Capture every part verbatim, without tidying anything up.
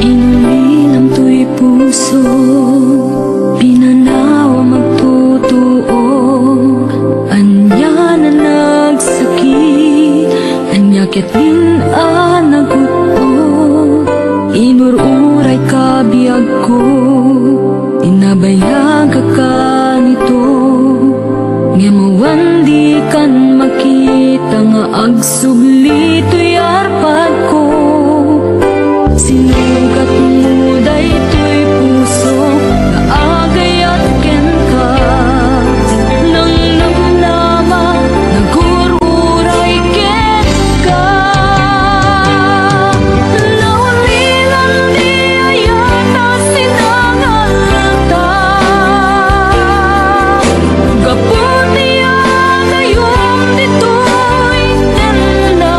Inulilam toy puso, pinanawam agtutuok, ania a nagsakit, ania ketdin a nagut-ot. Inur-uray ka biagko, inabayagak kanito, ngem awan dikan makita nga agsubli toy arpadko. Sinugatmo daytoy puso nga agayat kenka. Nangnamnama, nagur-uray kenka. Naulilan di ayat a sinangalta. Gapu ti agayom ditoy tenna.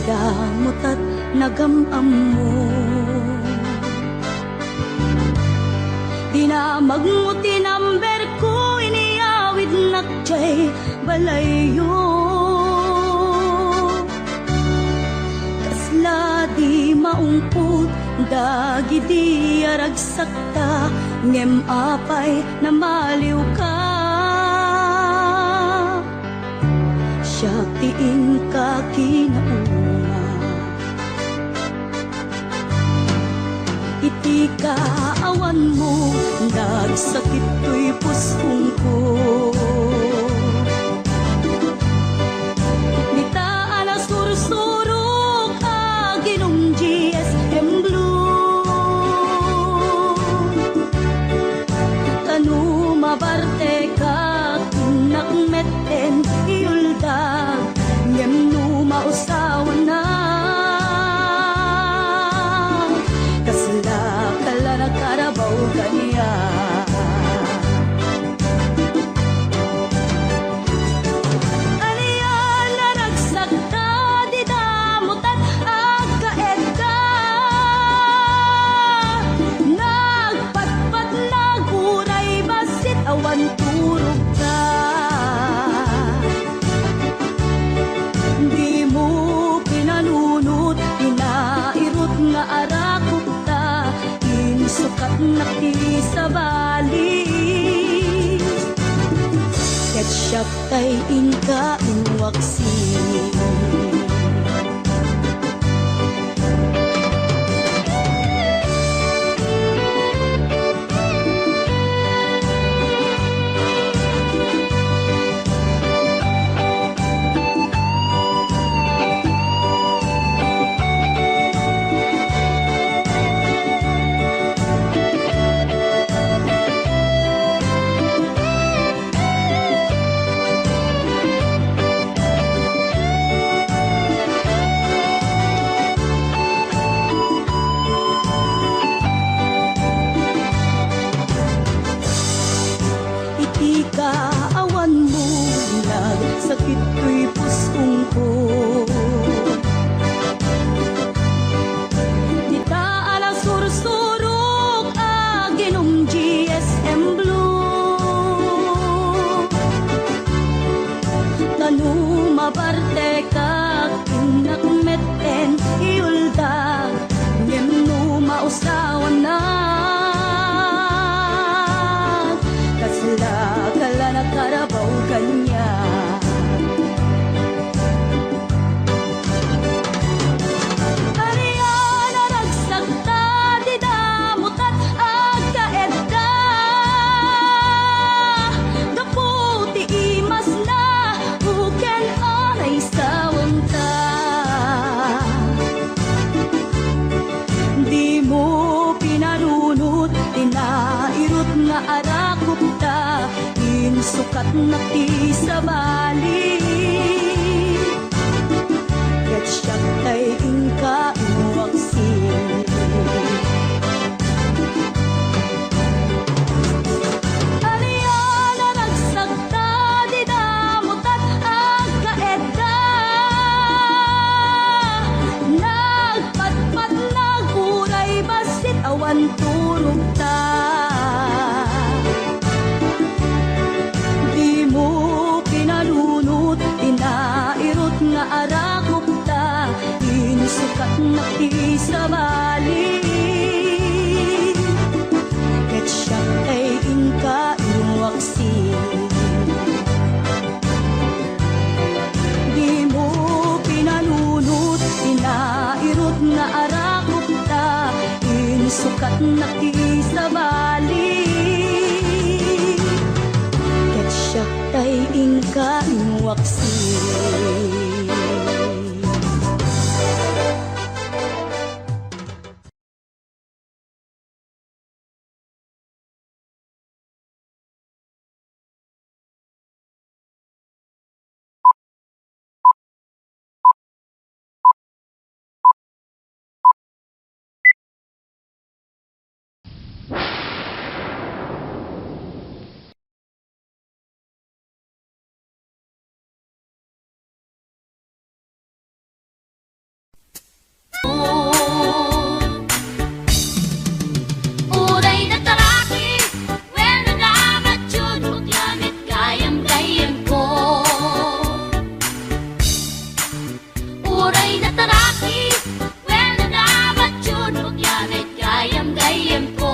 Damot at nagam-ammo. Dinamagmo ti number ko, iniyawidnak jay balayyo. Kasla di maungpot dagidi a ragsakta, ngem apay namaliwka? Siak ti inka kinauma. Iti kaawanmo, nagsakit toy puskongko. Dita a nasursurok, aginom G S M Blue. Ta no mabartekak, innak metten iuldag, ngem no mausawannak, kasla kala nakarabaw kaniak. Ania, naragsak ta, di damot at agkaedda. Nagpatpat, naguray, bassit, awan turogta. Dimo pinanunot, pinairut nga arakopta, insukatnak ti sabali. Ket siak tay inka inwaksi. Iti kaawanmo, nagsakit toy puskongko. Dita a nasursurok, aginom G S M Blue. Ta no mabartekak, innak metten iuldag, ngem no mausawannak, kasla kala nakarabaw kaniak. Ania, naragsak ta, di damot at agkaedda. Gapu ti imasna, uken a naisawanta. Dimo pinarunot ti nairut nga arakopta, insukatnak ti sabali. Ket siak tay inka inwaksi. Ania, naragsak ta, di damot at agkaedda. Nagpatpat, naguray, bassit, awan turogta. Dimo pinanunot ti nairut nga arakopta, insukatnak ti sabali. Ket siak tay inka inwaksi. Dimo pinanunot ti nairut nga arakopta, insukatnak ti sabali. Ket siak tay inka inwaksi. Uray nataraki, wenno namatyon, bakla met gayam gayyemko. Uray nataraki, wenno namatyon, bakla met gayam gayyemko.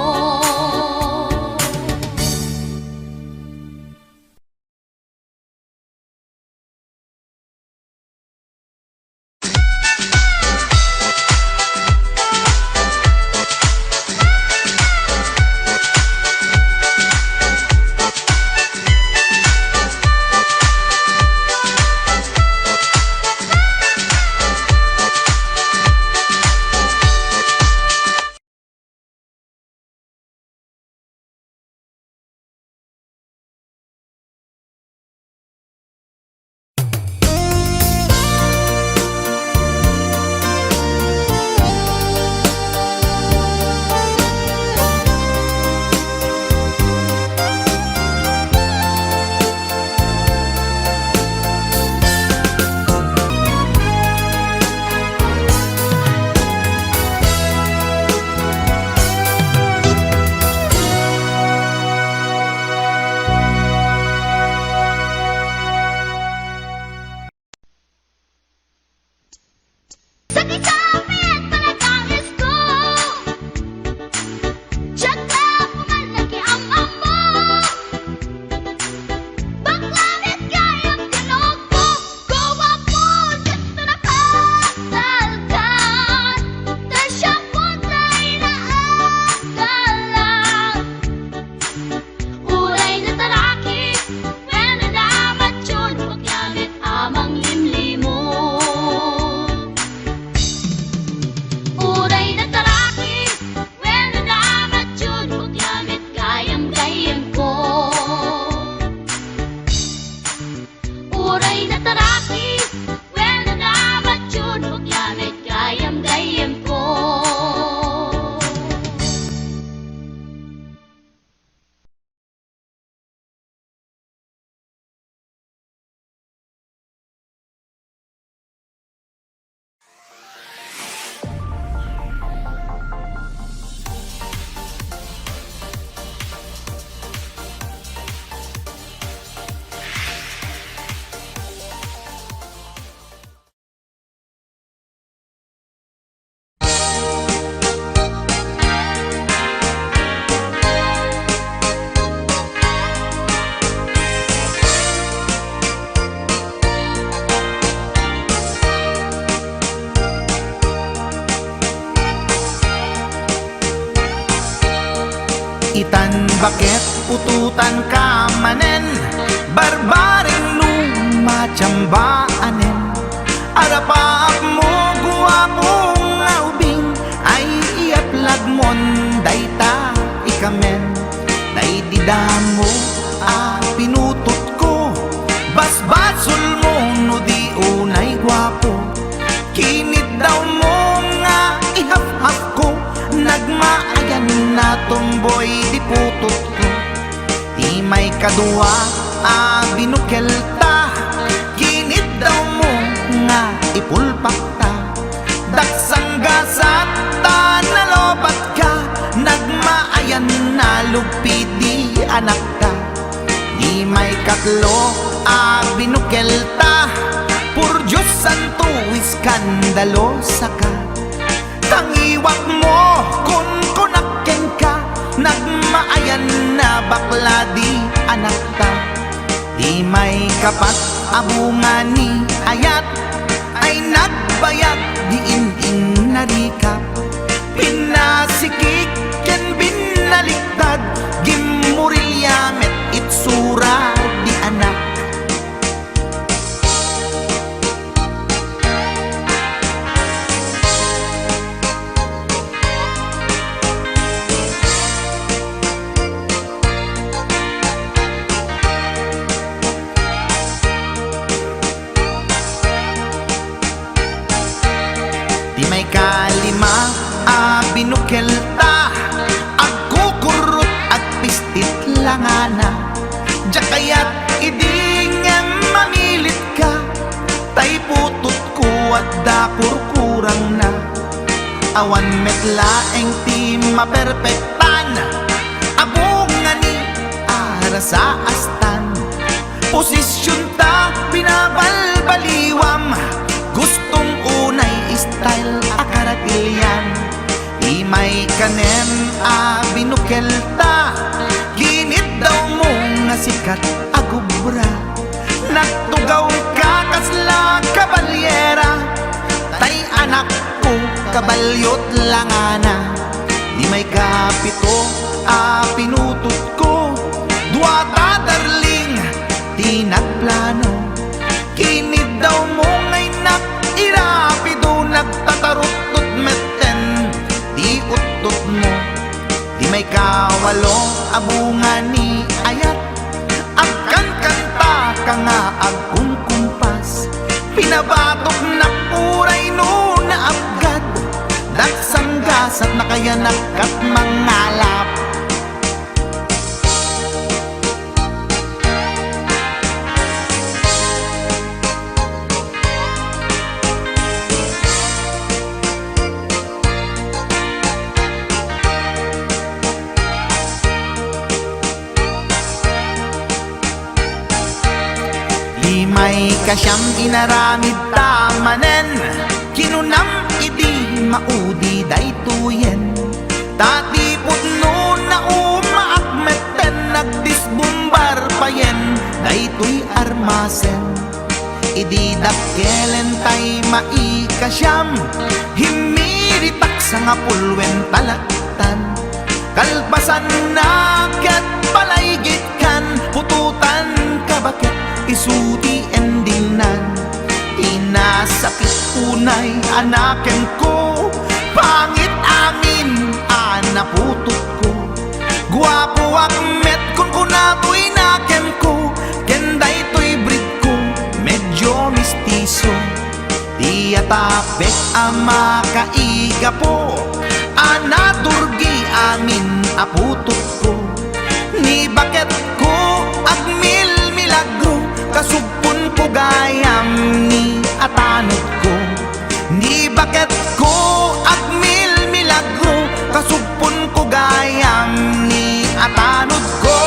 Sakit amin talagang isko. Diak la pumalagi ang amo. Bakla met gayam tinukbo. Guwapo, diak to napatalkan. Ta siak pay naagalan. Uray nataraki, wenno namatyon, bakla met a manglimlimon. Uray nataraki, wenno namatyon, bakla met gayam gayyemko. Uray nataraki, wenno namatyon, bakla met gayam gayyemko. Itan baket, utotanka manen, barbareng no matiambaanen. Arapaapmo, guapo nga ubing, ay iyaplagmon dayta ikamen. Daydi damo a pinutotko, basbasolmo no di unay guapo. Kiniddawmo nga ihafhafko, nagmaayan a tomboy di putotko. Ti maikadua a binukelta, kiniddawmo nga ipulpakta. Daksanggasat ta nalopatka, nagmaayan a lugpi di anakta. Ti maikatlo a binukelta, por Dios santo, iskandalosaka. Tangiwakmo, kunkunak kenka, nagmaayan a bakla di anakta. Ti maikapat a bunga ni ayat ay nagbayag di in-innarika. Pinasikik ken binaliktad, gimmurilya met itsura di anak. Ti maikalima a binukelta, agkukurrot, agpistit la ngana. Diak kayat idi ngem mamilitka, tay putotko adda kurkurangna. Awan met laeng ti maperpektan, abunga ni arasaastan. Posisyonta binabalbaliwam, gustom unay style a karagilian. Imay kanen a binukelta, kiniddaw mo nga sikat a gubra. Nagtugaw ka kasla kabalyera, tay anakko kabalyot langana. Imay kapito a pinutotko, duata darling ti nagplano. Kiniddaw mo nga innak irapido, nagtataruttot metten ti uttotmo. Imay kawalo a bunga ni ayat, agkankantaka nga agkunkumpas. Pinabatok na uray no naapgad, nagsanggasat na kayanak kat mangalap. Imay kasiam inaramidta manen, kinunam idi maudi daytoyen. Ta ti pudno na umaak metten, nagdisbumbar payen daytoy armasen. Idi dakkelen tay maikasiam, himmiritak sangapulwen talaktan. Kalpasanna ket palaygitkan, putotan ka baket isu ti endingnan. Inasakit unay anakemko, pangit amin a naputotko. Guapoak met kunkuna toy nakemko, ken daytoy breedko, medyo mestizo. Ti atapek a makaigapo, a naturgi amin a putotko. Ni baketko agmilmilagro, kasugponko gayam ni atanodko. Ni baketko agmilmilagro, kasugponko gayam ni atanodko.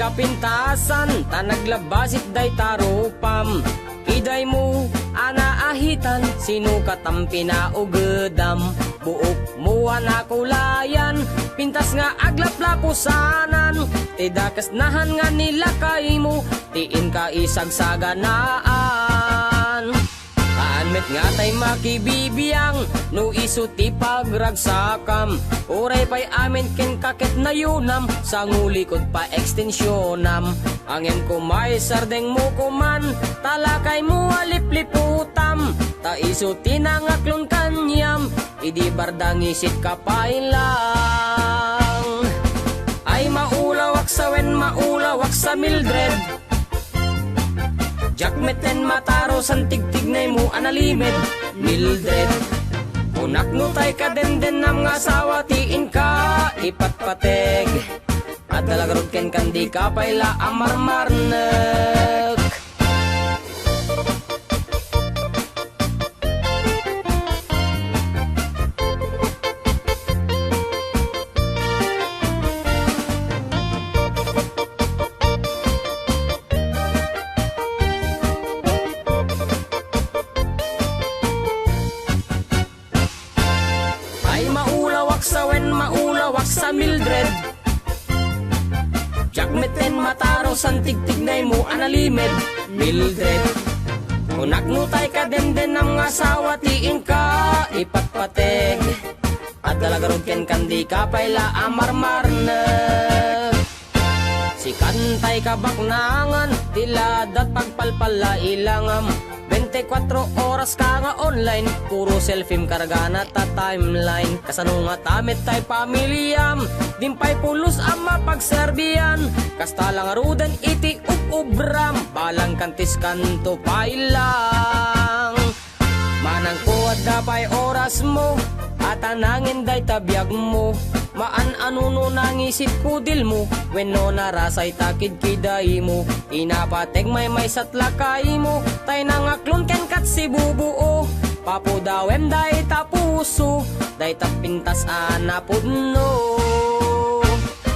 Kapintasan, ta naglabasit dayta rupam. Idaymo a naahitan, sino katam pinaugedam? Buokmo a nakulayan, pintas nga aglaplapusanan. Ti dakes nahan nga nilakaymo, ti inka isagsaganaan. Haan met nga tay makibibiang no isu ti pagragsakam. Uray pay amin kenka ket nayunam, sangulikod pa ekstensionam. Ngem koma isardengmo koman, ta lakaymo a lipliputam. Ta isu ti nangaklon kaniam, idi barda ngisit ka pay lang. Ay maulawak sa wen, maulawak sa Mildred. Diak metten matarusan tigtignaymo a nalimed, Mildred. Kunak no tay kadendennam nga asawa ti inka ipatpateg. Adda la garud kenka dika pay la a marmarnek. Ay maulawak sa wen, maulawak sa Mildred. Diak metten matarusan tigtignaymo a nalimed, Mildred. Kunak no tay kadendennam nga asawa ti inka ipatpateg. Adda la garud kenka dika pay la a marmarnek. Sikan tay kabaknangan, ti ladat pagpalpalla ilangam. Bente kuatro oras ka nga online, puro selfiem kargana ta timeline. Kasano ngata met tay pamiliam, din pay pulos a mapagserbian. Kasta la ngaruden iti ub-ubram, balang kantiskanto pay lang. Manangko adda pay orasmo, a tanangen dayta biagmo. Maan-ano no nangisit kudilmo, wenno narasay ta kidkidaymo. Inapateg maymaysa ti lakaymo, tay nangaklon kenka ti sibubuo. Papudawem dayta puso, dayta pintas a napudno.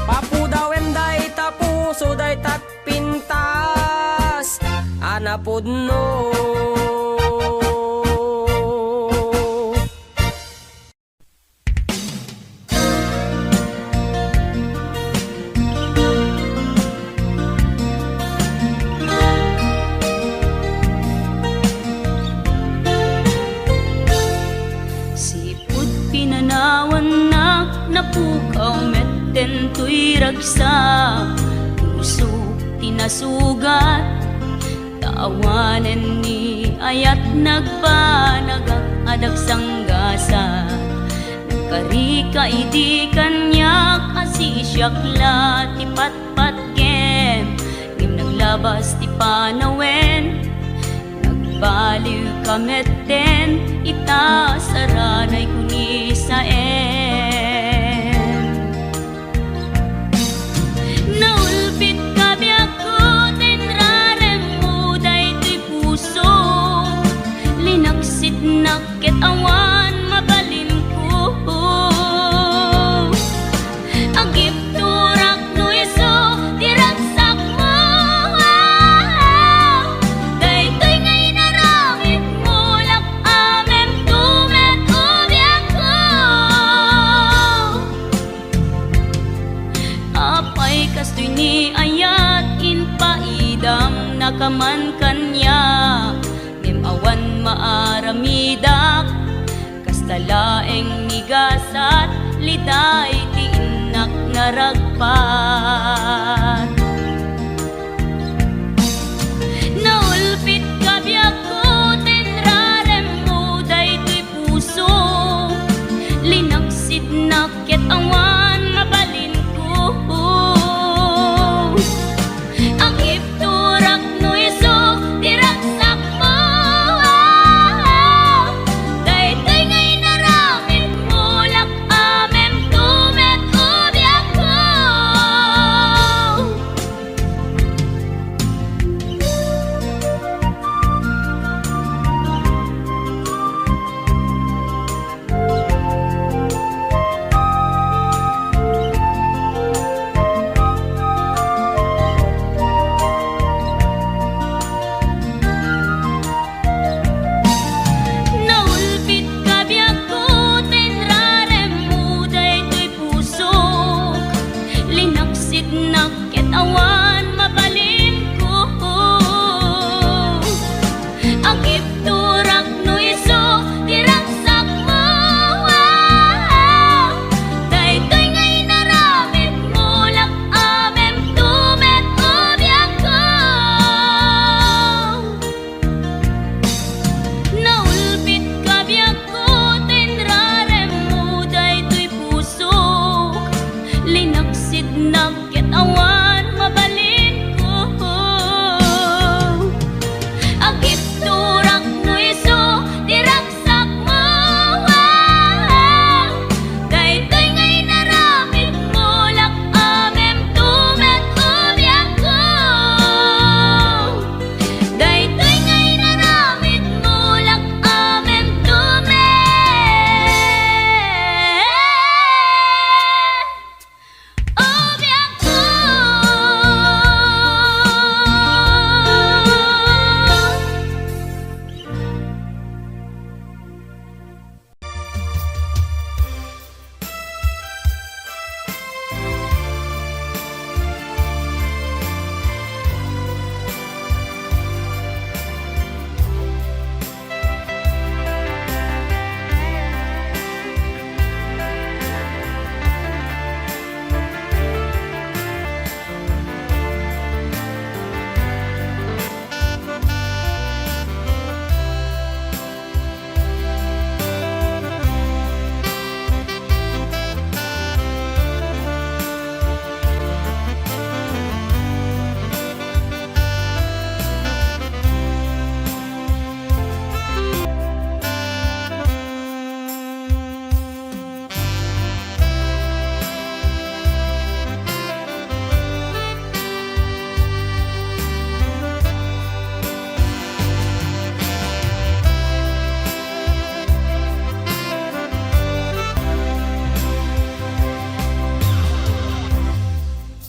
Papudawem dayta puso, dayta pintas a napudno. Sipud pinanawannak, napukaw metten toy ragsak. Pusok ti nasugat, ta awanen ni ayat nagbanagak a dagsanggasat. Nagkarika idi kaniak a sisiak la ti patpatgem, ngem naglabas ti panawen. Nagbaliwka metten ita saranay kunisaem. Naulpitka biagko ta inraremmo daytoy puso. Linaksitnak ket awan mabalinko. Agibturak no isu ti ragsakmo. Daytoy nga inaramidmo, lak-amemto met ubiakko. Apay kastoy ni ayat, impaidam nakaman kaniak, ngem awan maaramidak. Kasta laeng ni gasat, liday ti innak naragpa.